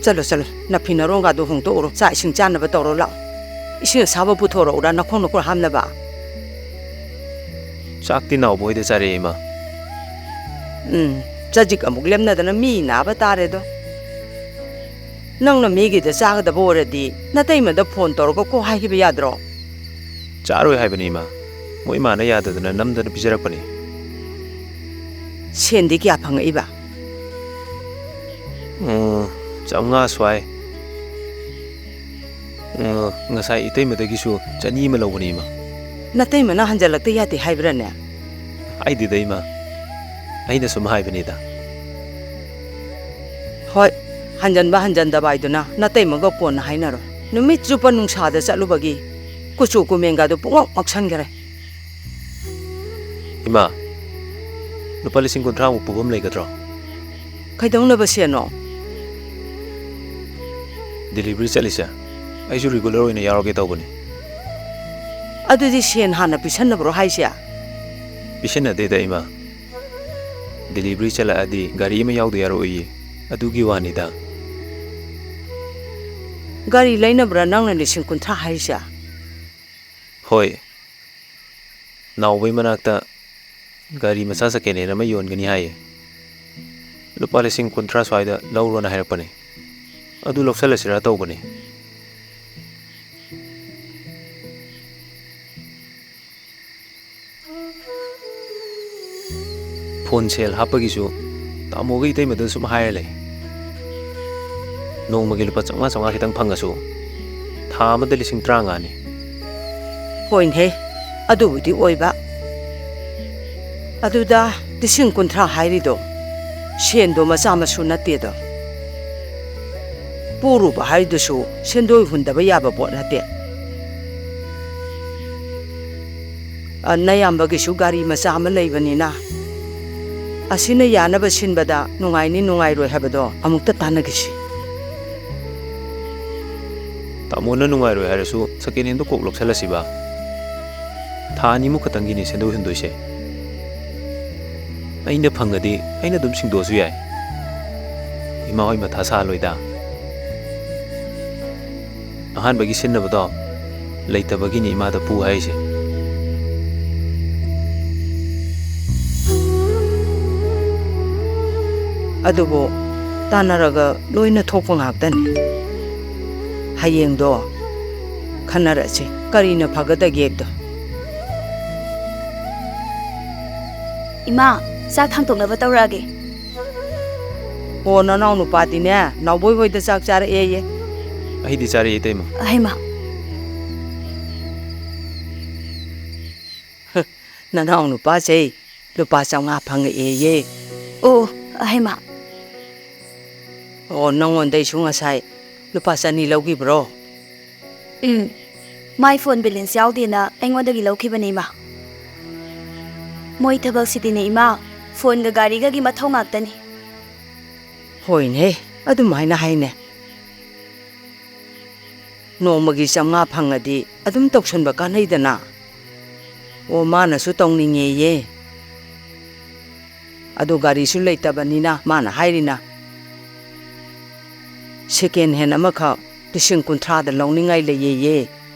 ꯆꯠꯂꯣ, ꯆꯠꯂꯣ, ꯅꯐꯤ ꯅꯔꯣꯡꯒꯗꯣ ꯍꯣꯡꯗꯣꯛꯎꯔꯣ, ꯆꯥꯛ ꯏꯁꯤꯡ ꯆꯥꯅꯕ ꯇꯧꯔꯣ ꯂꯥꯛꯑꯣ꯫ ꯏꯁꯤꯡ ꯑꯁꯥꯕ ꯄꯨꯊꯣꯔꯛꯎꯔꯥ ꯅꯈꯣꯡ ꯅꯈꯨꯠ ꯍꯥꯝꯅꯕ? ꯆꯥꯛꯇꯤ ꯅꯥꯎꯕꯣꯏꯗ ꯆꯥꯔꯛꯑꯦ, ꯏꯃꯥ꯫ ꯎꯝ, ꯆꯖꯤꯛ ꯑꯃꯨꯛ ꯂꯦꯝꯅꯗꯅ ꯃꯤ ꯅꯥꯕ ꯇꯥꯔꯦꯗꯣ꯫ ꯅꯪꯅ ꯃꯤꯒꯤꯗ ꯆꯥꯒꯗꯕ ꯑꯣꯏꯔꯗꯤ ꯅꯇꯩꯃꯗ ꯐꯣꯟ ꯇꯧꯔꯒ ꯀꯣꯛ ꯍꯥꯏꯈꯤꯕ ꯌꯥꯗ꯭ꯔꯣ? ꯆꯥꯔꯣꯏ ꯍꯥꯏꯕꯅꯤ, ꯏꯃꯥ꯫ ꯃꯣꯏ ꯏꯃꯥꯅ ꯌꯥꯗꯗꯅ ꯅꯝꯗꯅ ꯄꯤꯖꯔꯛꯄꯅꯤ꯫ ꯁꯦꯟꯗꯤ ꯀꯌꯥ ꯐꯪꯉꯛꯏꯕ? ꯎꯝ, ꯆꯥꯝꯃꯉꯥ ꯁ꯭ꯋꯥꯏ꯫ ꯎꯝ, ꯉꯁꯥꯏ ꯏꯇꯩꯃꯗꯒꯤꯁꯨ ꯆꯅꯤ ꯑꯃ ꯂꯧꯕꯅꯤ, ꯏꯃꯥ꯫ ꯅꯇꯩꯃꯅ ꯍꯟꯖꯜꯂꯛꯇ ꯌꯥꯗꯦ ꯍꯥꯏꯕ꯭ꯔꯥꯅꯦ? ꯍꯥꯏꯗꯦꯗ, ꯏꯃꯥ꯫ ꯑꯩꯅ ꯁꯨꯝ ꯍꯥꯏꯕꯅꯤꯗ꯫ ꯍꯣꯏ, ꯍꯟꯖꯟꯕ ꯍꯟꯖꯟꯗꯕ ꯍꯥꯏꯗꯨꯅ ꯅꯇꯩꯃꯒ ꯀꯣꯟꯅ ꯍꯥꯏꯅꯔꯣ꯫ ꯅꯨꯃꯤꯠ ꯆꯨꯞꯄ ꯅꯨꯡꯁꯥꯗ ꯆꯠꯂꯨꯕꯒꯤ ꯀꯨꯆꯨ ꯀꯨꯃꯦꯟꯒꯗꯨ ꯄꯨꯡꯉꯧ ꯉꯧꯁꯟꯈ꯭ꯔꯦ꯫ ꯏꯃꯥ, ꯂꯨꯄꯥ ꯂꯤꯁꯤꯡ ꯀꯨꯟꯊ꯭ꯔꯥꯃꯨꯛ ꯄꯨꯐꯝ ꯂꯩꯒꯗ꯭ꯔꯣ? ꯀꯩꯗꯧꯅꯕ ꯁꯦꯟꯅꯣ? ꯗꯤꯂꯤꯚꯔꯤ ꯆꯠꯂꯤꯁꯦ ꯑꯩꯁꯨ ꯔꯤꯒꯨꯂꯔ ꯑꯣꯏꯅ ꯌꯥꯎꯔꯒꯦ ꯇꯧꯕꯅꯤ꯫ ꯑꯗꯨꯗꯤ ꯁꯦꯟ ꯍꯥꯟꯅ ꯄꯤꯁꯟꯅꯕ꯭ꯔꯣ ꯍꯥꯏꯁꯦ? ꯄꯤꯁꯟꯅꯗꯦꯗ, ꯏꯃꯥ꯫ ꯗꯤꯂꯤꯚꯔꯤ ꯆꯠꯂꯛꯑꯗꯤ ꯒꯥꯔꯤ ꯑꯃ ꯌꯥꯎꯗ ꯌꯥꯔꯣꯏꯌꯦ, ꯑꯗꯨꯒꯤ ꯋꯥꯅꯤꯗ꯫ ꯒꯥꯔꯤ ꯂꯩꯅꯕ꯭ꯔꯥ ꯅꯪꯅ ꯂꯤꯁꯤꯡ ꯀꯨꯟꯊ꯭ꯔꯥ ꯍꯥꯏꯔꯤꯁꯦ? ꯍꯣꯏ꯫ ꯅꯥꯎꯕꯩ ꯃꯅꯥꯛꯇ ꯒꯥꯔꯤ ꯃꯆꯥ ꯁꯦꯀꯦꯟ ꯍꯦꯟ ꯑꯃ ꯌꯣꯟꯒꯅꯤ ꯍꯥꯏꯌꯦ꯫ ꯂꯨꯄꯥ ꯂꯤꯁꯤꯡ ꯀꯨꯟꯊ꯭ꯔꯥ ꯁ꯭ꯋꯥꯏꯗ ꯂꯧꯔꯣꯅ ꯍꯥꯏꯔꯛꯄꯅꯦ꯫ ꯑꯗꯨ ꯂꯧꯁꯜꯂꯁꯤꯔꯥ ꯇꯧꯕꯅꯦ꯫ ꯐꯣꯟ ꯁꯦꯜ ꯍꯥꯞꯄꯒꯤꯁꯨ ꯇꯥꯃꯣꯒ ꯏꯇꯩꯃꯗ ꯁꯨꯝ ꯍꯥꯏꯔ ꯂꯩ꯫ ꯅꯣꯡꯃꯒꯤ ꯂꯨꯄꯥ ꯆꯥꯝꯃꯉꯥ ꯆꯥꯝꯃꯉꯥ ꯈꯤꯇꯪ ꯐꯪꯉꯁꯨ ꯊꯥ ꯑꯃꯗ ꯂꯤꯁꯤꯡ ꯇꯔꯥꯃꯉꯥꯅꯤ꯫ ꯍꯣꯏꯅꯦꯍꯦ, ꯑꯗꯨꯕꯨꯗꯤ ꯑꯣꯏꯕ꯫ ꯑꯗꯨꯗ ꯂꯤꯁꯤꯡ ꯀꯨꯟꯊ꯭ꯔꯥ ꯍꯥꯏꯔꯤꯗꯣ ꯁꯦꯟꯗꯣ ꯃꯆꯥ ꯃꯁꯨ ꯅꯠꯇꯦꯗꯣ꯫ ꯄꯨꯔꯨꯕ ꯍꯥꯏꯗꯨꯁꯨ ꯁꯦꯟꯗꯣꯏ ꯍꯨꯟꯗꯕ ꯌꯥꯕ ꯄꯣꯠ ꯅꯠꯇꯦ꯫ ꯑ, ꯅꯌꯥꯝꯕꯒꯤꯁꯨ ꯒꯥꯔꯤ ꯃꯆꯥ ꯑꯃ ꯂꯩꯕꯅꯤꯅ, ꯑꯁꯤꯅ ꯌꯥꯅꯕ ꯁꯤꯟꯕꯗ ꯅꯨꯡꯉꯥꯏꯅꯤ ꯅꯨꯡꯉꯥꯏꯔꯣꯏ ꯍꯥꯏꯕꯗꯣ ꯑꯃꯨꯛꯇ ꯇꯥꯟꯅꯈꯤꯁꯤ꯫ ꯇꯥꯃꯣꯅ ꯅꯨꯡꯉꯥꯏꯔꯣꯏ ꯍꯥꯏꯔꯁꯨ ꯁꯦꯀꯦꯟ ꯍꯦꯟꯗꯣ ꯀꯣꯛ ꯂꯧꯁꯜꯂꯁꯤꯕ꯫ ꯊꯥ ꯑꯅꯤꯃꯨꯛ ꯈꯛꯇꯪꯒꯤꯅꯤ ꯁꯦꯟꯗꯣꯏ ꯍꯨꯟꯗꯣꯏꯁꯦ꯫ ꯑꯩꯅ ꯐꯪꯉꯗꯤ ꯑꯩꯅ ꯑꯗꯨꯝ ꯁꯤꯡꯗꯣꯛꯑꯁꯨ ꯌꯥꯏ꯫ ꯏꯃꯥ ꯍꯣꯏ ꯃꯊꯥ ꯁꯥꯍꯜꯂꯣꯏꯗ꯫ ꯑꯍꯥꯟꯕꯒꯤ ꯁꯤꯟꯅꯕꯗꯣ ꯂꯩꯇꯕꯒꯤꯅꯤ ꯏꯃꯥꯗ ꯄꯨ ꯍꯥꯏꯔꯤꯁꯦ꯫ ꯑꯗꯨꯕꯨ ꯇꯥꯟꯅꯔꯒ ꯂꯣꯏꯅ ꯊꯣꯛꯄ ꯉꯥꯛꯇꯅꯤ꯫ ꯍꯌꯦꯡꯗꯣ ꯈꯟꯅꯔꯁꯤ, ꯀꯔꯤꯅ ꯐꯒꯗꯒꯦꯗꯣ꯫ ꯏꯃꯥ, ꯆꯥꯛ ꯊꯥꯡꯇꯣꯛꯅꯕ ꯇꯧꯔꯛꯑꯒꯦ꯫ ꯑꯣ, ꯅꯅꯥꯎ ꯅꯨꯄꯥꯗꯤꯅꯦ, ꯅꯥꯎꯕꯣꯏ ꯍꯣꯏꯗ ꯆꯥꯛ ꯆꯥꯔꯛꯑꯦꯌꯦ꯫ ꯑꯩꯗꯤ ꯆꯥꯔꯛꯑꯦ, ꯏꯇꯩꯃ꯫ ꯍꯩꯃꯥ꯫ ꯅꯅꯥꯎ ꯅꯨꯄꯥꯁꯦ ꯂꯨꯄꯥ ꯆꯥꯝꯃꯉꯥ ꯐꯪꯉꯛꯑꯦꯌꯦ꯫ ꯑꯣ, ꯍꯩꯃꯥ꯫ ꯑꯣ, ꯅꯉꯣꯟꯗꯩꯁꯨ ꯉꯁꯥꯏ ꯂꯨꯄꯥ ꯆꯅꯤ ꯂꯧꯈꯤꯕ꯭ꯔꯣ? ꯎꯝ, ꯃꯥꯏ ꯐꯣꯟ ꯕꯦꯂꯦꯟꯁ ꯌꯥꯎꯗꯦꯅ ꯑꯩꯉꯣꯟꯗꯒꯤ ꯂꯧꯈꯤꯕꯅꯦ, ꯏꯃꯥ꯫ ꯃꯣꯏ ꯊꯕꯛꯁꯤꯗꯤꯅꯦ, ꯏꯃꯥ, ꯐꯣꯟꯒ ꯒꯥꯔꯤꯒꯒꯤ ꯃꯊꯧ ꯉꯥꯛꯇꯅꯤ꯫ ꯍꯣꯏꯅꯦ, ꯑꯗꯨꯃꯥꯏꯅ ꯍꯥꯏꯅꯦ꯫ ꯅꯣꯡꯃꯒꯤ ꯆꯥꯝꯃꯉꯥ ꯐꯪꯉꯗꯤ ꯑꯗꯨꯝ ꯇꯧꯁꯟꯕ ꯀꯥꯟꯅꯩꯗꯅ꯫ ꯑꯣ, ꯃꯥꯅꯁꯨ ꯇꯧꯅꯤꯡꯉꯦꯌꯦ꯫ ꯑꯗꯣ ꯒꯥꯔꯤꯁꯨ ꯂꯩꯇꯕꯅꯤꯅ ꯃꯥꯅ ꯍꯥꯏꯔꯤꯅ, ꯁꯦꯀꯦꯟ ꯍꯦꯟ ꯑꯃꯈꯛ ꯂꯤꯁꯤꯡ ꯀꯨꯟꯊ꯭ꯔꯥꯗ ꯂꯧꯅꯤꯡꯉꯥꯏ ꯂꯩꯌꯦꯌꯦ꯫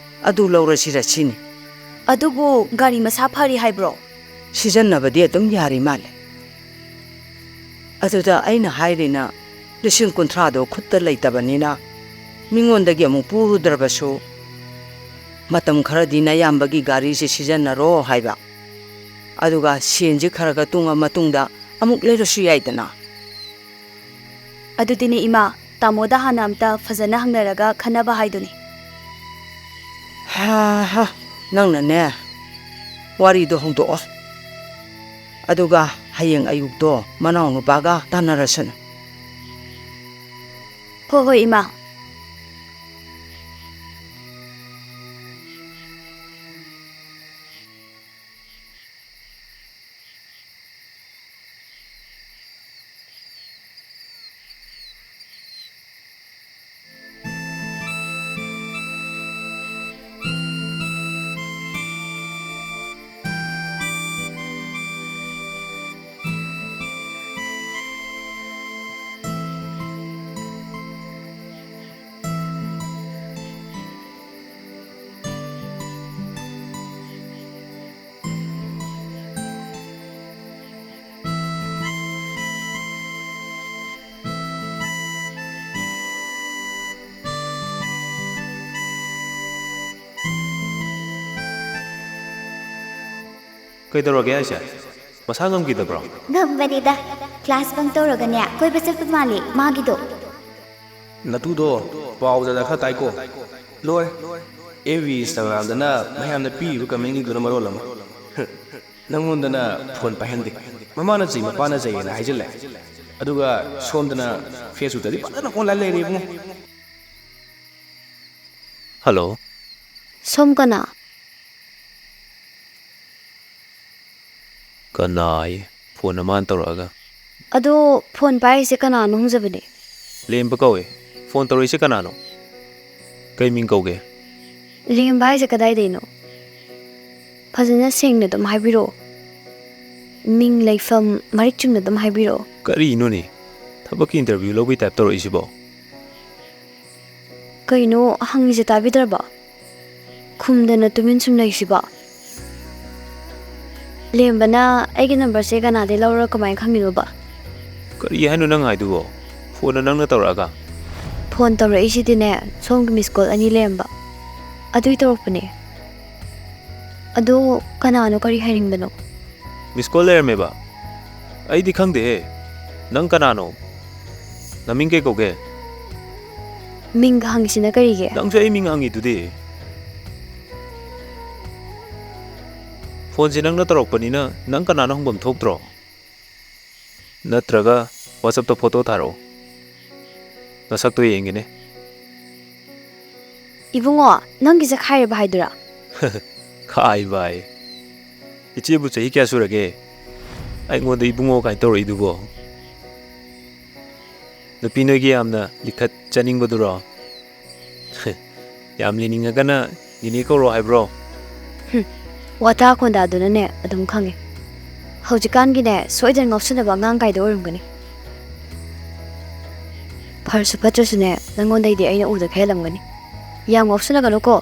ꯑꯗꯨ ꯂꯧꯔꯁꯤꯔ ꯁꯤꯅꯤ꯫ ꯑꯗꯨꯕꯨ ꯒꯥꯔꯤ ꯃꯁꯥ ꯐꯔꯤ ꯍꯥꯏꯕ꯭ꯔꯣ? ꯁꯤꯖꯤꯟꯅꯕꯗꯤ ꯑꯗꯨꯝ ꯌꯥꯔꯤ ꯃꯥꯜꯂꯦ꯫ ꯑꯗꯨꯗ ꯑꯩꯅ ꯍꯥꯏꯔꯤꯅ, ꯂꯤꯁꯤꯡ ꯀꯨꯟꯊ꯭ꯔꯥꯗꯣ ꯈꯨꯠꯇ ꯂꯩꯇꯕꯅꯤꯅ ꯃꯤꯉꯣꯟꯗꯒꯤ ꯑꯃꯨꯛ ꯄꯨꯔꯨꯗ꯭ꯔꯕꯁꯨ, ꯃꯇꯝ ꯈꯔꯗꯤ ꯅꯌꯥꯝꯕꯒꯤ ꯒꯥꯔꯤꯁꯦ ꯁꯤꯖꯤꯟꯅꯔꯣ ꯍꯥꯏꯕ꯫ ꯑꯗꯨꯒ ꯁꯦꯟꯁꯦ ꯈꯔ ꯈꯔ ꯇꯨꯡꯉ ꯃꯇꯨꯡꯗ ꯑꯃꯨꯛ ꯂꯩꯔꯁꯨ ꯌꯥꯏꯗꯅ꯫ ꯑꯗꯨꯗꯤꯅꯦ ꯏꯃꯥ, ꯇꯥꯃꯣꯗ ꯍꯥꯟꯅ ꯑꯝꯇ ꯐꯖꯅ ꯍꯪꯅꯔꯒ ꯈꯟꯅꯕ ꯍꯥꯏꯗꯨꯅꯤ꯫ ꯍꯥ ꯍꯥ, ꯅꯪꯅꯅꯦ ꯋꯥꯔꯤꯗꯣ ꯍꯧꯗꯣꯛꯑꯣ꯫ ꯑꯗꯨꯒ ꯍꯌꯦꯡ ꯑꯌꯨꯛꯇꯣ ꯃꯅꯥꯎ ꯅꯨꯄꯥꯒ ꯇꯥꯟꯅꯔꯁꯅꯨ꯫ ꯍꯣ ꯍꯣꯏ ꯏꯃꯥ꯫ ꯀꯩꯗꯧꯔꯒꯦ ꯍꯥꯏꯁꯦ? ꯃꯁꯥ ꯉꯝꯈꯤꯗꯕ꯭ꯔꯣ? ꯉꯝꯕꯅꯤꯗ꯫ ꯀ꯭ꯂꯥꯁ ꯕꯪ ꯇꯧꯔꯒꯅꯦ, ꯀꯣꯏꯕ ꯆꯠꯄ ꯃꯥꯜꯂꯤ ꯃꯥꯒꯤꯗꯣ꯫ ꯅꯇꯨꯗꯣ ꯄꯥꯎ ꯖꯥꯠ ꯖꯥꯠ ꯈꯔ ꯇꯥꯏꯀꯣ꯫ ꯂꯣꯏꯔꯦ꯫ ꯑꯦꯐ ꯕꯤ, ꯏꯟꯁꯇꯥꯒ꯭ꯔꯥꯝꯗꯅ ꯃꯌꯥꯝꯅ ꯄꯤꯔꯤꯕ ꯀꯃꯦꯟꯁꯤꯡꯗꯨꯅ ꯃꯔꯣꯜ ꯑꯃ꯫ ꯅꯪꯉꯣꯟꯗꯅ ꯐꯣꯟ ꯄꯥꯏꯍꯟꯗꯦ꯫ ꯃꯃꯥꯅ ꯆꯩ, ꯃꯄꯥꯅ ꯆꯩꯌꯦꯅ ꯍꯥꯏꯖꯤꯜꯂꯦ꯫ ꯑꯗꯨꯒ ꯁꯣꯝꯗꯅ ꯐꯦꯁꯕꯨꯛꯇꯗꯤ ꯐꯖꯅ ꯑꯣꯟꯂꯥꯏꯟ ꯂꯩꯔꯦ ꯏꯕꯨꯡꯉꯣ꯫ ꯍꯜꯂꯣ꯫ ꯁꯣꯝ ꯀꯅꯥ? ꯀꯅꯥ ꯑꯌꯦ? ꯐꯣꯟ ꯑꯃ ꯃꯥꯅ ꯇꯧꯔꯛꯑꯒ꯫ ꯑꯗꯣ ꯐꯣꯟ ꯄꯥꯏꯔꯤꯁꯦ ꯀꯅꯥꯅꯣ ꯍꯪꯖꯕꯅꯦ? ꯂꯦꯝꯕ ꯀꯧꯋꯦ꯫ ꯐꯣꯟ ꯇꯧꯔꯛꯏꯁꯦ ꯀꯅꯥꯅꯣ? ꯀꯩ ꯃꯤꯡ ꯀꯧꯒꯦ? ꯂꯦꯝꯕ ꯍꯥꯏꯁꯦ ꯀꯗꯥꯏꯗꯩꯅꯣ? ꯐꯖꯅ ꯁꯦꯡꯅ ꯑꯗꯨꯝ ꯍꯥꯏꯕꯤꯔꯛꯑꯣ꯫ ꯃꯤꯡ, ꯂꯩꯐꯝ ꯃꯔꯤꯛ ꯆꯨꯝꯅ ꯑꯗꯨꯝ ꯍꯥꯏꯕꯤꯔꯛꯑꯣ꯫ ꯀꯔꯤꯅꯣꯅꯦ? ꯊꯕꯛꯀꯤ ꯏꯟꯇꯔꯚ꯭ꯌꯨ ꯂꯧꯕꯩ ꯇꯥꯏꯞ ꯇꯧꯔꯛꯏꯁꯤꯕꯣ? ꯀꯩꯅꯣ ꯍꯪꯉꯤꯁꯦ ꯇꯥꯕꯤꯗ꯭ꯔꯕ? ꯈꯨꯝꯗꯅ ꯇꯨꯃꯤꯟ ꯁꯨꯝ ꯂꯩꯁꯤꯕꯣ? ꯂꯦꯝꯕꯅ ꯑꯩꯒꯤ ꯅꯝꯕꯔꯁꯦ ꯀꯅꯥꯗꯩ ꯂꯧꯔ ꯀꯃꯥꯏꯅ ꯈꯪꯉꯤꯅꯣꯕ? ꯀꯔꯤ ꯍꯥꯏꯅꯣ ꯅꯪ ꯍꯥꯏꯗꯨꯕꯣ? ꯐꯣꯟꯅ ꯅꯪꯅ ꯇꯧꯔꯛꯑꯒ? ꯐꯣꯟ ꯇꯧꯔꯛꯏꯁꯤꯗꯤꯅꯦ, ꯁꯣꯝꯒꯤ ꯃꯤꯁ ꯀꯣꯜ ꯑꯅꯤ ꯂꯩꯔꯝꯕ, ꯑꯗꯨꯏ ꯇꯧꯔꯛꯄꯅꯦ꯫ ꯑꯗꯣ ꯀꯅꯥꯅꯣ, ꯀꯔꯤ ꯍꯥꯏꯅꯤꯡꯕꯅꯣ? ꯃꯤꯁ ꯀꯣꯜ ꯂꯩꯔꯝꯃꯦꯕ? ꯑꯩꯗꯤ ꯈꯪꯗꯦꯍꯦ꯫ ꯅꯪ ꯀꯅꯥꯅꯣ? ꯅꯃꯤꯡ ꯀꯩ ꯀꯧꯒꯦ? ꯃꯤꯡꯒ ꯍꯪꯉꯤꯁꯤꯅ ꯀꯔꯤꯒꯤ? ꯅꯪꯁꯨ ꯑꯩ ꯃꯤꯡ ꯍꯪꯉꯤꯗꯨꯗꯤ꯫ ꯐꯣꯟꯁꯦ ꯅꯪꯅ ꯇꯧꯔꯛꯄꯅꯤꯅ ꯅꯪ ꯀꯅꯥꯅꯣ ꯍꯪꯐꯝ ꯊꯣꯛꯇ꯭ꯔꯣ? ꯅꯠꯇ꯭ꯔꯒ WhatsApp-ꯇ ꯐꯣꯇꯣ ꯊꯥꯔꯛꯑꯣ, ꯅꯁꯛꯇꯣ ꯌꯦꯡꯒꯦꯅꯦ꯫ ꯏꯕꯨꯡꯉꯣ, ꯅꯪꯒꯤꯁꯦ ꯈꯥꯏꯔꯕ ꯍꯥꯏꯗꯨꯔꯥ? ꯈꯥꯏꯕ ꯍꯥꯏ꯫ ꯏꯆꯦꯕꯨ ꯆꯍꯤ ꯀꯌꯥ ꯁꯨꯔꯒꯦ? ꯑꯩꯉꯣꯟꯗ ꯏꯕꯨꯡꯉꯣ ꯀꯥꯏꯅ ꯇꯧꯔꯛꯏꯗꯨꯕꯣ? ꯅꯨꯄꯤ ꯅꯣꯏꯒꯤ ꯌꯥꯝꯅ ꯂꯤꯈꯠ ꯆꯥꯅꯤꯡꯕꯗꯨꯔꯣ? ꯌꯥꯝ ꯂꯤꯅꯤꯡꯉꯒꯅ ꯅꯤꯅꯦ ꯀꯧꯔꯣ ꯍꯥꯏꯕ꯭ꯔꯣ? ꯍꯨꯝ, ꯋꯥꯇꯥ ꯈꯣꯟꯗꯥꯗꯨꯅꯅꯦ ꯑꯗꯨꯝ ꯈꯪꯉꯦ꯫ ꯍꯧꯖꯤꯛꯀꯥꯟꯒꯤꯅꯦ, ꯁꯣꯏꯗꯅ ꯉꯥꯎꯁꯤꯟꯅꯕ ꯑꯉꯥꯡ ꯀꯥꯏꯗꯣ ꯑꯣꯏꯔꯝꯒꯅꯤ꯫ ꯐꯔꯁꯨ ꯐꯠꯇ꯭ꯔꯁꯨꯅꯦ, ꯅꯪꯉꯣꯟꯗꯩꯗꯤ ꯑꯩꯅ ꯎꯗ ꯈꯔ ꯍꯦꯜꯂꯝꯒꯅꯤ꯫ ꯌꯥꯝ ꯉꯥꯎꯁꯤꯟꯅꯒꯅꯨꯀꯣ꯫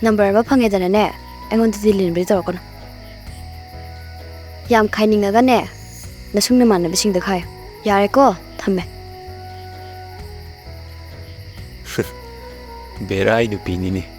ꯅꯝꯕꯔ ꯑꯃ ꯐꯪꯉꯦꯗꯅꯅꯦ, ꯑꯩꯉꯣꯟꯗ ꯗꯤꯂꯤꯟꯕꯗꯤ ꯇꯧꯔꯛꯀꯅꯨ꯫ ꯌꯥꯝ ꯈꯥꯏꯅꯤꯡꯉꯒꯅꯦ, ꯅꯁꯨꯡ ꯅꯃꯥꯟꯅꯕꯁꯤꯡꯗ ꯈꯥꯏꯌꯨ꯫ ꯌꯥꯔꯦꯀꯣ, ꯊꯝꯃꯦ꯫ ꯕꯦꯔꯥꯏ ꯅꯨꯄꯤꯅꯤꯅꯦ꯫